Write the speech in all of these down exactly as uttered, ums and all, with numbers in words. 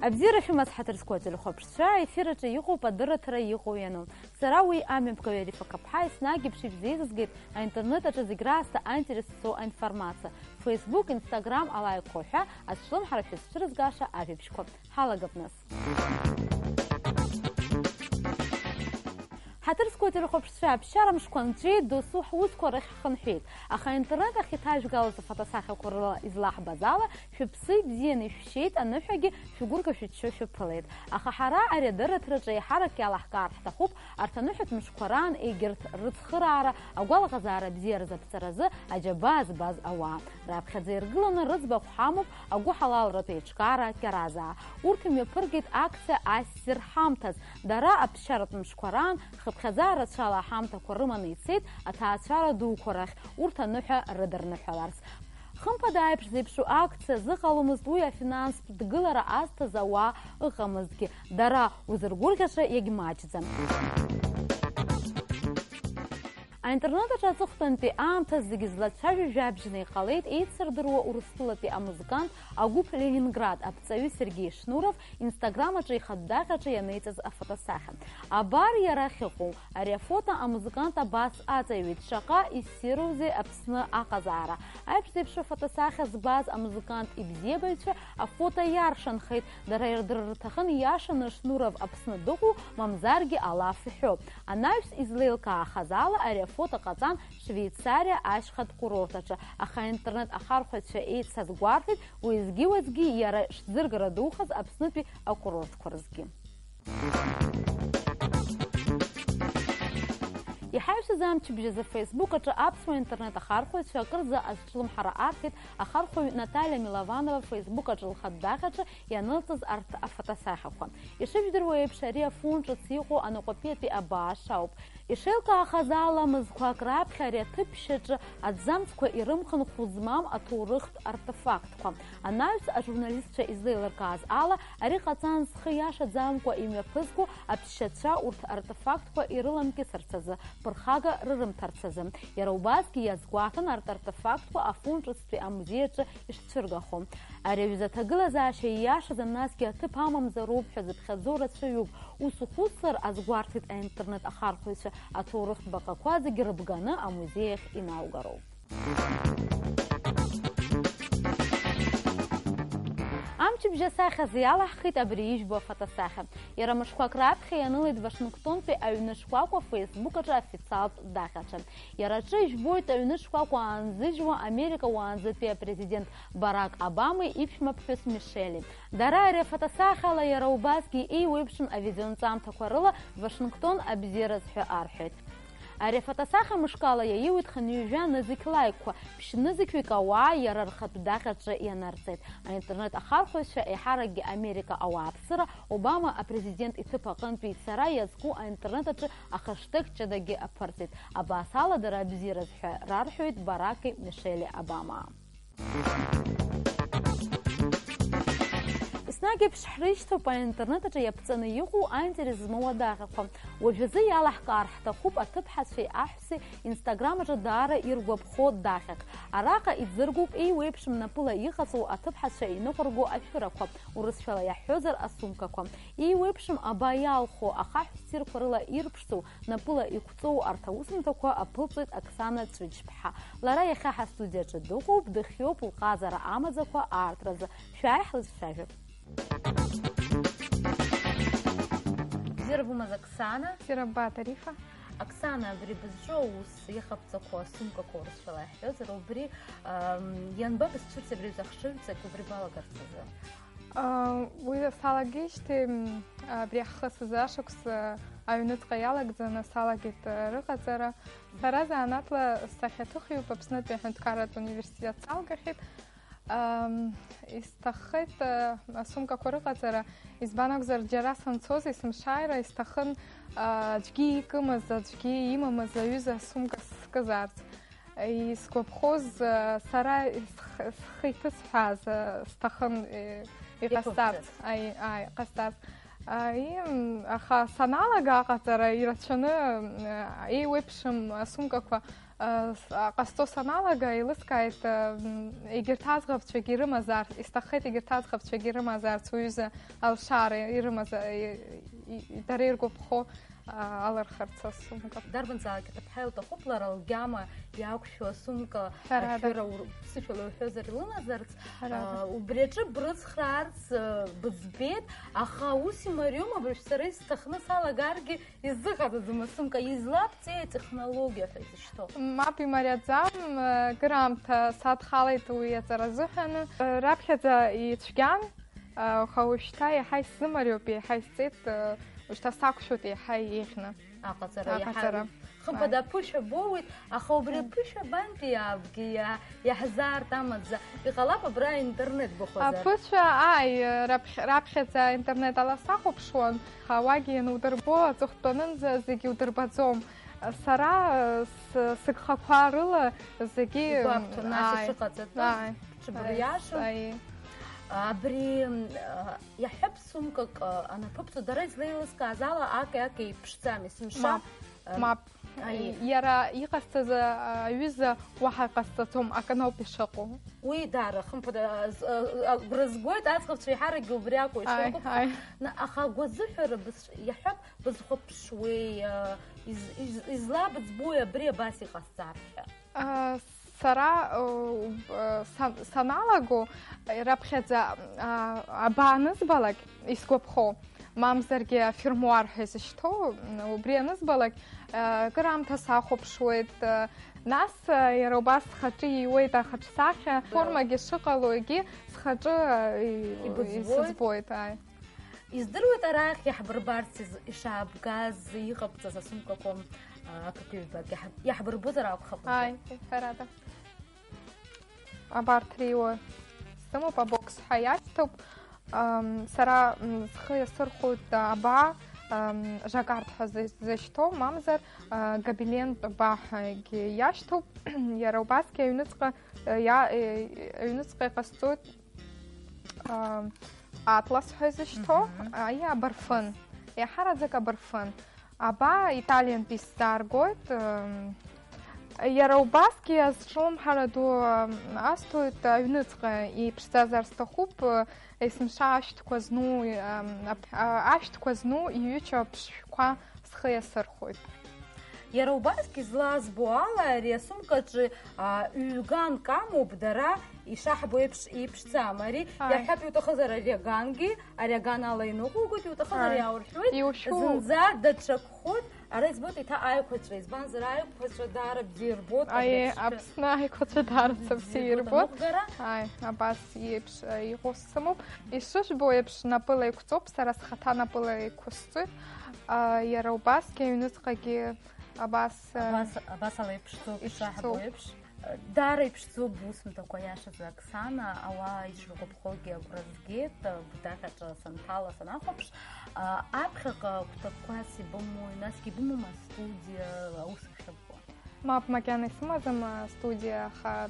Абзиара шәымаз, ҳаҭыр зқәу ателехәаԥшцәа, аефир аҿы иҟоуп адырраҭара Иҟоу иану. Сара уи амҩаԥгаҩ Арифа Қаԥҳа, еснагь еиԥш ибзеизызгеит аинтернет аҿы зегь раасҭа аинтерес зцу аинформациа. Facebook, Instagram, алаикқәа ҳәа азҿлымҳара шәызцәырызгаша ажәабжьқәа. Ҳалагап нас. Ҳаҭыр зқәу ателехәаԥшцәа, аԥсшьара мшқәа нҵәеит, досу ҳусқәа рахь ҳхынҳәит. Аха аинтернет ахь иҭажәгалаз афотосахьақәа рыла излаҳбаз ала, шәыԥсы ибзианы ишәшьеит, аныҳәагьы шәгәырӷьо шәыччо шәаԥылеит. Аха ҳара ари адырраҭараҿы еиҳарак иалаҳкаар ҳҭахуп, арҭ аныҳәатә мшқәа раан егьырҭ рыцхыраара, агәалаҟазаара бзиа рзаԥҵаразы аџьабаа збаз ауаа. Раԥхьаӡа иргыланы рыӡбахә ҳамоуп агәыҳалалратә еиҿкаара Кьаразаа. Урҭ имҩаԥыргеит акциа Ассир ҳамҭас. Дара аԥсшьаратә мшқәа раан хыԥхьаӡа рацәала аҳамҭақәа рыманы ицеит аҭаацәара дуқәа рахь, урҭ аныҳәа рыдырныҳәаларц. Хымԥада, аиԥш зеиԥшу акциа зыҟаломызт, уи афинанстә дгылара азҭаз ауаа ыҟамызҭгьы, дара узыргәырӷьаша иагьмаҷӡам. Аинтернет аҿы аҵыхәтәантәи аамҭа зегьы злацәажәо жәабжьны иҟалеит еицырдыруа Урыстәылатәи амузыкант агәыԥ Ленинград аԥҵаҩы Сергеи Шнуров Instagram аҿы ихатә даҟьаҿы ианиҵаз афотосахьа. Абар иара ахьыҟоу. Ари афото амузыкант абас аҵаҩуеит, шаҟа иссирузеи Аԥсны аҟазаара. Аиԥш зеиԥшу афотосахьа збаз амузыкант ибзиабаҩцәа афото иаршанхеит, дара ирдырыр рҭахын ииашаны Шнуров Аԥсны дыҟоу, мамзаргьы алаф иҳәо. Анаҩс излеилкаахаз ала, ари афото ҟаҵан Швеицариа ашьхатә курорт аҿы, аха аинтернет ахархәаҩцәа еицазгәарҭеит, уеизгьы-уеизгьы иара шӡыргара духаз Аԥснытәи акурортқәа рзгьы. Иҳаҩсыз амчыбжь азы Facebook аҿы аԥсуа интернет ахархәаҩцәа акырӡа азҿлымҳара арҭеит ахархәаҩ Наталиа Милованова Facebook аҿы лхатә даҟьаҿы ианылҵаз арҭ афотосахьақәа. Ишыжәдыруа еиԥш, ари афон ҿыц иҟоу анаҟәатәиатәи абааш ауп. Ишеилкаахаз ала, мызқәак раԥхьа ари аҭыԥ шьаҿы аҭӡамцқәа ирымхын хәы змам аҭоурыхтә артефактқәа. Анаҩс, ажурналистцәа излеилыркааз ала, ари ҟаҵан зхы иашаӡамкәа имҩаԥызго аԥсшьацәа урҭ артефактқәа ирыламкьысырц азы, ԥырхага рырымҭарц азы. Иара убасгьы иазгәаҭан арҭ артефактқәа афон ҿыцтәи амузеи аҿы ишцәыргахо. Ари аҩыза аҭагылазаашьа ииашаӡам, насгьы аҭыԥ амамзароуп ҳәа зыԥхьаӡо рацәаҩуп. Ус ухәыцлар, азгәарҭеит аинтернет ахархәаҩцәа, аҭоурыхтә баҟақәа зегьы рыбганы амузеи ахь инаугароуп. Амчыбжь асахьаз иалаҳхит абри ижәбо афотосахьа. Иара мышқәак раԥхьа ианылеит Вашингтонтәи аҩны шкәакәа Facebook аҿы официалтә даҟьаҿы. Иара аҿы ижәбоит аҩны шкәакәа аанзыжьуа Америка уаанӡатәи апрезидент Барак Обамеи иԥшәмаԥҳәыс Мишели. Дара ари афотосахьала иара убасгьы еиуеиԥшым авидеонҵамҭақәа рыла Вашингтон абзиараз ҳәа арҳәеит. Ари афотосахьа мышкала иаиуит хынҩажәа нызқь лаикқәа, ԥшь-нызқьҩык ауаа иара рхатә даҟьаҿы ианырҵеит. Аинтернет ахархәаҩцәа еиҳаракгьы Америка ауааԥсыра Обама апрезидент иҭыԥ аҟынтәи ицара иазку аинтернет аҿы ахештег ҷыдагьы аԥырҵеит. Абас ала дара абзиараз ҳәа рарҳәоит Бараки Мишели Обамаа. Еснагь еиԥш ҳрышьҭоуп аинтернет аҿы иаԥҵаны иҟоу аинтерес змоу адаҟьақәа. Уажәазы иалаҳкаар ҳҭахуп аҭыԥҳацәеи аҳәсеи Instagram аҿы даара иргәаԥхо даҟьак. Араҟа иӡыргоуп еиуеиԥшым напыла иҟаҵоу аҭыԥҳацәа иныҟәырго ашәырақәа, урысшәала иаҳҳәозар, асумкақәа. Еиуеиԥшым аба иалху ахаҳә ссирқәа рыла ирԥшӡоу, напыла иқәҵоу арҭ аусумҭақәа аԥылҵоит Оксана Ҵәыџьԥҳа. Лара иахьа ҳастудиаҿы дыҟоуп, дыхиоуп лҟазара амаӡақәа аартразы. Шәааи, ҳлыцәажәап. Бзиара бымаз, Оксана. Бзиара ббааит, Арифа. Оксана, абри бызҿу аус, иҟабҵақәоу асумкақәа урысшәала иаҳҳәозар, убри, ам, ианбабызцәырҵи абри аҩыза ахшыҩҵак убри балагарц азы? А, уи салагеижьҭеи, м, абри ахысыз ашықәс, а, аҩныҵҟа иалагӡаны салагеит, а, рыҟаҵара. Сара занааҭла сахьаҭыхҩуп Аԥснытәи аҳәынҭқарратә университет салгахьеит. Ам, исҭаххеит, а, асумкақәа рыҟаҵара, избан акәзар, џьара санцоз есымшааира исҭахын, а, аӡәгьы икымыз, аӡәгьы имамыз аҩыза асумка скызаарц. Исгәаԥхоз, сара схы иҭысҳәааз сҭахын, иҟасҵарц, аи, аи, ҟасҵарц. Аи, аха саналага аҟаҵара ирацәаны, еиуеиԥшым асумкақәа ҟасҵо саналага, еилыскааит, егьырҭ аӡӷабцәагьы ирымазаарц, исҭаххеит егьырҭ аӡӷабцәагьы ирымазаарц, уҩыза алшара ирымаз, дара иргәаԥхо алырхырц асумка. Дарбанзаалак иҭыԥҳа илҭахуп лара лгьама иақәшәо асумка ашәыра ԥсышәала уҳәозар илымазарц, убри аҿы брыцхраарц быӡбеит, аха ус имариоума, абыржә сара исҭахны салагаргьы изыҟаҵаӡом асумка, излабҵеи атехнологиа ҳәа изышьҭоу? Мап, имариаӡам, кыраамҭа садхалеит уи аҵара азыҳәан. Раԥхьаӡа ицәгьан, аха уажәшьҭа еиҳа исзымариоуп, еиҳа исҵеит, уажәшьҭа сақәшәоит еиҳа еиӷьны. Аҟаҵара иаҳа. Хымԥада аԥышәа боуеит, аха убри аԥышәа абантәи иаабгеи, иаҳзаартамаӡа? Иҟалап абра интернет быхәозар. Аԥышәа, ааи, раԥхьаӡа интернет ала сахәаԥшуан, аха уагьы ианудырбо, аҵыхәтәанынӡа зегьы удырбаӡом. Сара сыгхақәа рыла зегьы игәабҭон, нас ишыҟаҵатәыз. Ааи. Ҽыбриашан. Абри иаҳҳәап, сумкак анаԥыбҵо, дара излеилыскааз ала аки-аки еиԥшӡам, есымша. Мап, мап. Иара иҟасҵаз аҩыза уаҳа ҟасҵаӡом, аканоуп ишыҟоу. Уи даара, хымԥада, агәра згоит, аӡӷабцәа еиҳаракгьы убри акәу ишыҟоу. Аха агәазыҳәара иаҳҳәап, бызхәаԥшуеи, излабыӡбои абри абас иҟасҵар ҳәа? Сара саналаго, раԥхьаӡа абаа анызбалак, исгәаԥхо, мамзаргьы афермуар ҳәа изышьҭоу, убри анызбалак, кыраамҭа сахәаԥшуеит, нас иара убас схаҿы ииуеит ахаҿсахьа, формагьы шыҟало, егьи схаҿы исызбоит, ааи. Издыруеит арахь иаҳбырбарц ишаабгаз, иҟабҵаз асумкақәа, акык-ҩбак иаҳбырбозар акәхап. Ааи, ҳәарада. Абарҭ реиуа сымоуп, абокс ҳәа иашьҭоуп. Сара схы иасырхәоит абаа, жаккард ҳәа зышьҭоу, мамзар гобелентә баа ҳәагьы иашьҭоуп. Иара убасгьы аҩныҵҟа, аҩныҵҟа иҟасҵоит. Атлас ҳәа изышьҭоу, аиа, абарфын, еиҳараӡак абарфын. Абаа италиантәи сзааргоит. Иара убасгьы азҿлымҳара ду асҭоит, аҩныҵҟа иԥшӡазар сҭахуп, есымша ашәҭқәа зну, ашәҭқәа зну иҩычоу аԥшшәқәа схы иасырхәоит. Иара убасгьы излазбо ала, ари асумкаҿы ҩганк амоуп, дара ишаҳбо еиԥш иԥшӡам. Ари иаҳҳәап, иуҭахызар ари агангьы, ари аган ала иныҟәугоит, иуҭахызар иааурҳәуеит. Зынӡа даҽакхоит. Ара избоит еиҭа аиқәаҵәа, избанзар аиқәаҵәа даара бзиа ирбоит. Аиеи, Аԥсны аиқәаҵәа даара бзиа ирбоит. Ааи, абас иеиԥш иҟоу сымоуп. Ишыжәбо еиԥш, напыла еиқәҵоуп, сара схаҭа напыла еиқәысҵоит. Иара убасгьы аҩныҵҟагьы абас, абас ала иԥшӡоуп, ишаҳбо еиԥш. Даара иԥшӡоуп бусумҭақәа, иашазы, Оксана, ауаа ишыргәаԥхогьы агәра згеит, бдаҟьаҿы санҭала санахәаԥш, аԥхьаҟа агәҭакқәас ибымои, насгьы ибымоума астудиа, аус ахьыбго? Мап, макьана исымаӡам астудиа, аха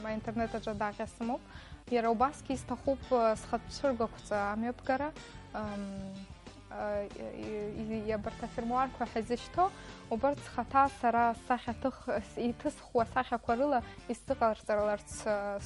аинтернет аҿы адаҟьа сымоуп. Иара убасгьы исҭахуп схатә цәыргақәҵа амҩаԥгара. Абарҭ афермуарқәа ҳәа изышьҭоу, убарҭ схаҭа сара сахьаҭых-, иҭысхуа асахьақәа рыла исзыҟарҵаларц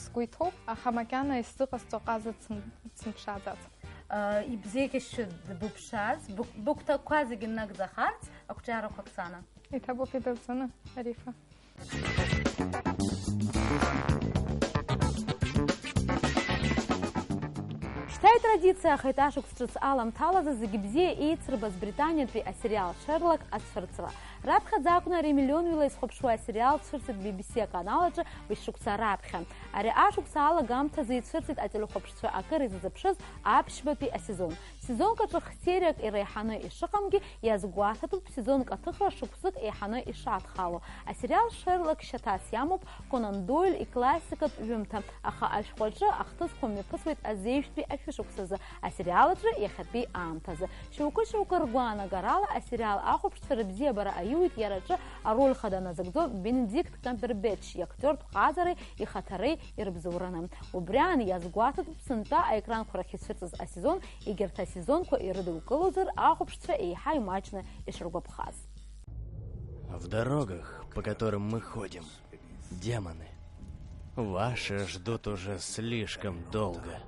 сгәы иҭоуп, аха макьана исзыҟасҵо ҟаза дсым-, дсымԥшааӡац. Ибзеиӷьасшьоит быԥшаарц, быгә-, быгәҭакқәа зегьы нагӡахарц, ақәҿиарақәа Оксана. Иҭабуп идырҵаны, Арифа. Шьҭа итрадициахеит ашықәс ҿыц аламҭалазы зегьы бзиа еицырбаз Британиатәи асериал Шерлок ацәырҵра. Раԥхьаӡа акәны ари миллионҩыла изхәаԥшуа асериал цәырҵит би би си аканал аҿы быжь шықәса раԥхьа. Ари ашықәса алагамҭазы ицәырҵит ателехәаԥшцәа акыр изазыԥшыз аԥшьбатәи асезон. Сезонк аҿы хсериак иреиҳаны ишыҟамгьы, иазгәаҭатәуп сезонк аҭыхра шықәсык еиҳаны ишадхало. Асериал Шерлок шьаҭас иамоуп Конан Дойль иклассикатә ҩымҭа, аха ашәҟәаҿы ахҭысқәа мҩаԥысуеит азеижәтәи ашәышықәсазы, асериал аҿы иахьатәи аамҭазы. Шьоукы-шьоукы ргәаанагарала, асериал ахәаԥшцәа рыбзиабара иуит иара аҿы ароль хада назыгӡо Бенедикт Камбербетч иактиортә ҟазареи ихаҭареи ирыбзоураны. Убри аан иазгәаҭатәуп сынтәа аекранқәа рахь ицәырҵыз асезон, егьырҭ асезонқәа ирыдукылозар ахәаԥшцәа еиҳа имаҷны ишыргәаԥхаз. В дорогах, по которым мы ходим, демоны. Ваши ждут уже слишком долго.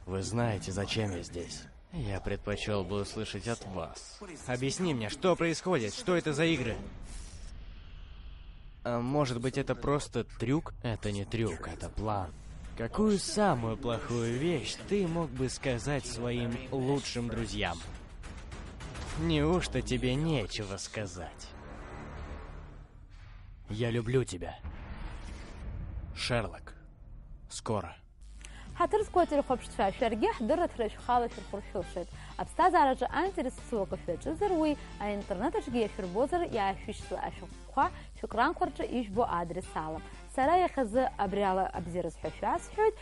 Вы знаете, зачем я здесь? Я предпочел бы услышать от вас. Объясни мне, что происходит, что это за игры? А может быть, это просто трюк? Это не трюк, это план. Какую самую плохую вещь ты мог бы сказать своим лучшим друзьям? Неужто тебе нечего сказать? Я люблю тебя. Шерлок. Скоро. Ҳаҭыр зқәу ателехәаԥшцәа, шәаргьы ҳдырраҭара шәхала шәырхәыршәылшоит. Аԥсҭазаараҿы аинтерес зцу акы шәаҿызар, уи аинтернет аҿгьы иашәырбозар, иаашәышьҭла ашәҟәқәа шәекранқәа рҿы ижәбо адрес ала. Сара иахьазы абри ала абзиараз ҳәа шәасҳәоит,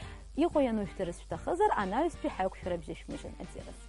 иҟоу ианушәдырыз шәҭахызар, анаҩстәи ҳаиқәшәара абжьы шәмыжьын. Абзиараз.